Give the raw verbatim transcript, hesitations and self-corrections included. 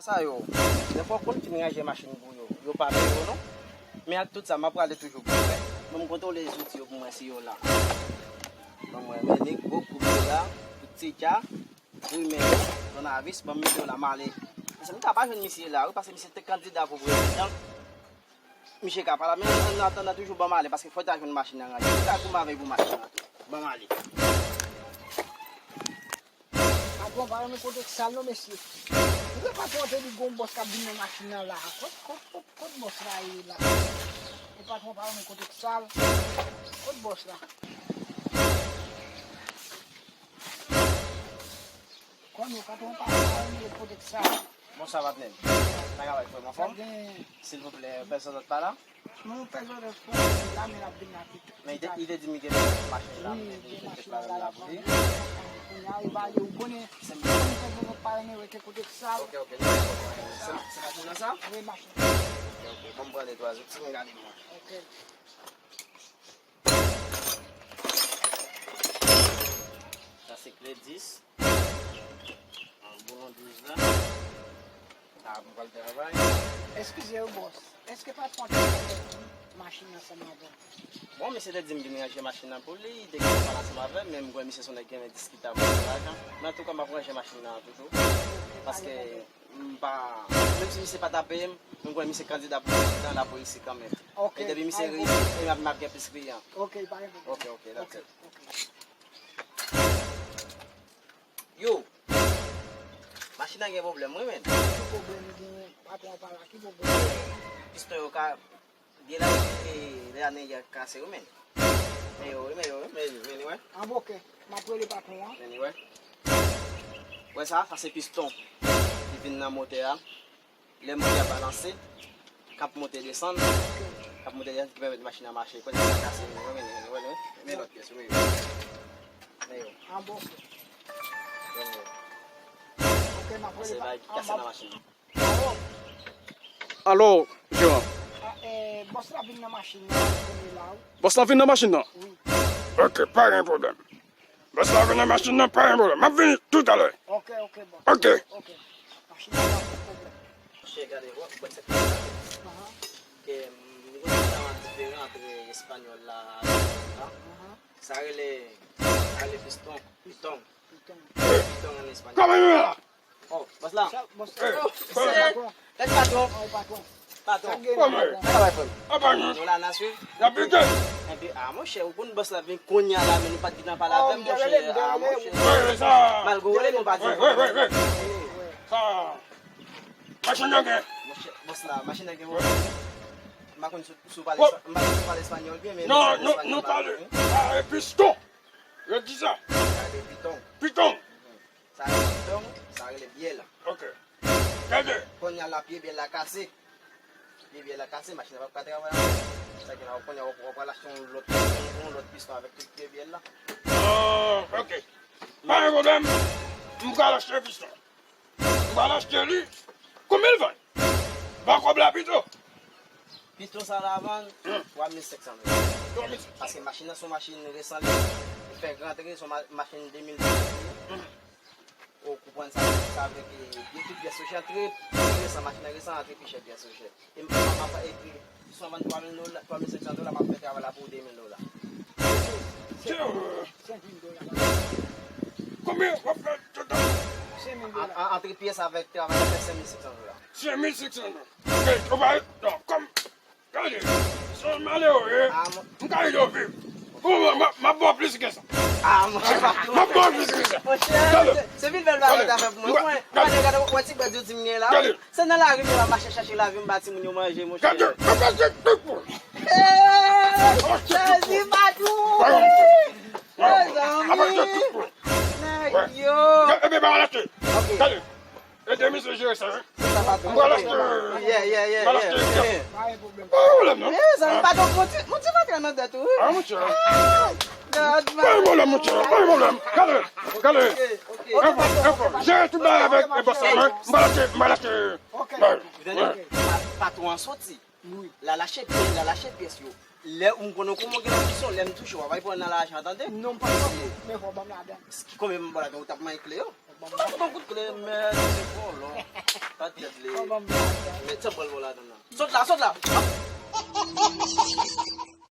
Sa yo, lè fò w konn fin ranje machin pou yo, yo pa peye w non. Men ak tout sa, m ap prale toujou pou mwen. Ban m kontwole zouti yo pou mwen si yo la. Ban mwen menik, gwo koub yo la, tout ti dja, rimè yo, tounavis, ban m mete yo la, m ale. Paske m ta pa jwenn misye la, wi, paske misye te kandida pou prezidan. Misye ka pa la, men an atandan toujou ban m ale, paske fò w ta jwenn machin nan ranje. Ou ka goumen avè l pou machin nan tou. Ban m ale. Patwon pa renmen kote k sal non, mesye. Ou wè patwon te di gon bòs k ap vin nan machin nan la. Kot, kot, kot, kot bòs la ye la? E patwon pa renmen kote k sal. Kot bòs la? Kòm yo patwon pa renmen kote k sal. Bonswa, patnè m. Sa ka bay frè m anfòm? Silvouplè, pèsonn lòt pa la? Non, pèsonn lòt pa la, men l ap vin la pita. Men li te, li te di m li gen machin la, men li te fè la pou li. Kounye a, li va ale, ou konnen. Se m. Konnen pèsonn lòt pa renmen rete kote k sal. Ok, ok, nou pa pwoblèm. Se, se machin nan sa? Wi, machin. Ok, ok, ban m pran de twa zouti, m gade mwen. Ok. Sa se kle dis. Boulon douz la. Sa ap pral travay. Eskize yo, bòs. Èske patwon te konn machin nan ansanm avè w? Bon, misye te di m vin ranje machin nan pou li, li te gentan pale ansanm avè m, men m kwè misye se yon nèg ki renmen diskite avè lajan. Men antouka, m ap ranje machin nan toujou. Paske m pa, menm si misye pa ta peye m, m kwè misye kandida pou prezidan, l ap reyisi kanmenm. Ok, e depi misye reyisi, m ap, m ap gen plis kliyan. Ok, pa gen pwoblèm. Ok, ok, that's it. Ok. Yo, machin nan gen pwoblèm, wi, men. Ki pwoblèm li genyen? Patwon an pa la, ki pwoblèm? Piston yo ka, gen la, e, lè a nèg yo kase, wi, men. Men yo, wi, men yo, wi, men, men, wi. An, bon, ok. M ap rele patwon an. Men, wi. Wè sa, sa se piston ki vin nan motè a. Lè motè a balanse, k ap monte desann, k ap monte desann ki pèmèt machin nan mache. Kounye a sa kase, men, men, men, men, men lòt pyès, men yo. Men yo. Ah, bon, ok. Men yo. Ok, m ap rele. Se bagay ki kase nan machin nan. Alo, jeran. Ah, eh, bòs la vin nan machin nan, kounye la, wi. Bòs la vin nan machin nan? Wi. Ok, pa gen pwoblèm. Bòs la vin nan machin nan, pa gen pwoblèm. M ap vini toutalè. Ok, ok, bòs. Ok. Ok. Machin nan pa gen pwoblèm. Monchè, gade, wè, wè, se Aha. Ke, mm, nou gen yon diferan antre espanyòl la ak la. Aha. Sa rele, sa rele piston, piton. Piton. Piton an espanyòl. Kòman nou ye la? Oh, bòs la. Sa, bòs la. Oh, se, patwon. Kèt patwon. Oh, patwon. Patwon. Sa gen la, patwon. Sa va, frè m? Apa nou? Nou la, n a swiv. N ap pike. Enpi, ah, monchè, ou konn bòs la vin kounye a la, men nou pa t gentan pale avè m, monchè. Ah, monchè. Wè, sa. Malgre w rele m, ou pa di. Wè, wè, wè, wè. Sa. Machin nan gen. Monchè, bòs la, machin nan gen, wè. M pa konn si, si w pale, m pa konn si w pale espanyòl byen, men nou pale. Non, nou, nou pale. Ah, e piston. Yo di sa. Sa rele piton. Piton. Sa rele piton, sa rele byèl. Ok. Gade. Kounye a la, pye byèl la kase. Pye byèl la kase, machin nan p ap ka travay ankò. Sa gen la, kounye a, w ap, w ap al achte yon lòt, yon, yon lòt piston avèk tout pye byèl la. Ah, ok. Pa gen pwoblèm. M pral achte piston. M pral achte li. Konbyen l vann? Ba kòb la pito. Piston sa la vann twa mil senk san dola. Twa mil senk san. Paske machin nan se yon machin resan, li fèk rantre, se yon ma-, machin de mil ven. Ou konprann sa, sa vle ke gen tout pyès yo chè, antre pi resan, machin nan resan, antre pi chè pyès yo chè. E m, m, m ap ekri, si w vann twa mil dola, twa mil senk san dola, m ap fè travay la pou de mil dola. Senk mil dola. Konbyen w ap fè total? Senk mil dola. An, an, antre pyès avèk travay la fè senk mil senk san dola. Senk mil senk san dola. Ok, ou pa, non, kòm, gade, se yon malere, m ka ede w viv. Ou, m, m, m ap ba w plis ke sa. Ah, monchè, m ap ba w plis ke sa. Monchè, se, se vin bèl bagay ta fè pou mwen. Mwen, gade, gade, wè ti bwèt zouti m gen la. Gade. Se nan lari m ap mache chache lavi m ba timoun yo manje, monchè. Gade, m ap achte tout pou. Hey! Jezi, Patou! Mezanmi! Nèg yo! Ebyen, ba w al achte. Ok. Gade. Ede misye jere sa, wi. M pral achte. Yeah, yeah, yeah, yeah. M pral achte. Pa gen pwoblèm, non. Mezanmi, Patou, mon ti, mon ti, pa nan dèt ou, wi. Ah, monchè. Ah, God, man. Pa gen pwoblèm, monchè. Pa gen pwoblèm. Gade, gade. Ok, ok. Enfò, enfò. Jere tout bagay avèk, e, bòs la, wi. M pral achte, m pral achte. Ok. Ou tande? Pa, patwon an soti. Wi. L al achte pyès, l al achte pyès yo. Lè ou m konnen w kòman w gen lanbisyon, lè m touche w, w ap al pran nan lajan, tande? Non, m pa t konn, men fò w ban m ladan. Ki konbyen m ba w ladan, ou t ap manyen kle yo? Ou pa t ban m kout kle, men se bon, non. Pa t Mèt sa pral vò ladan nan. Sot la, sot la.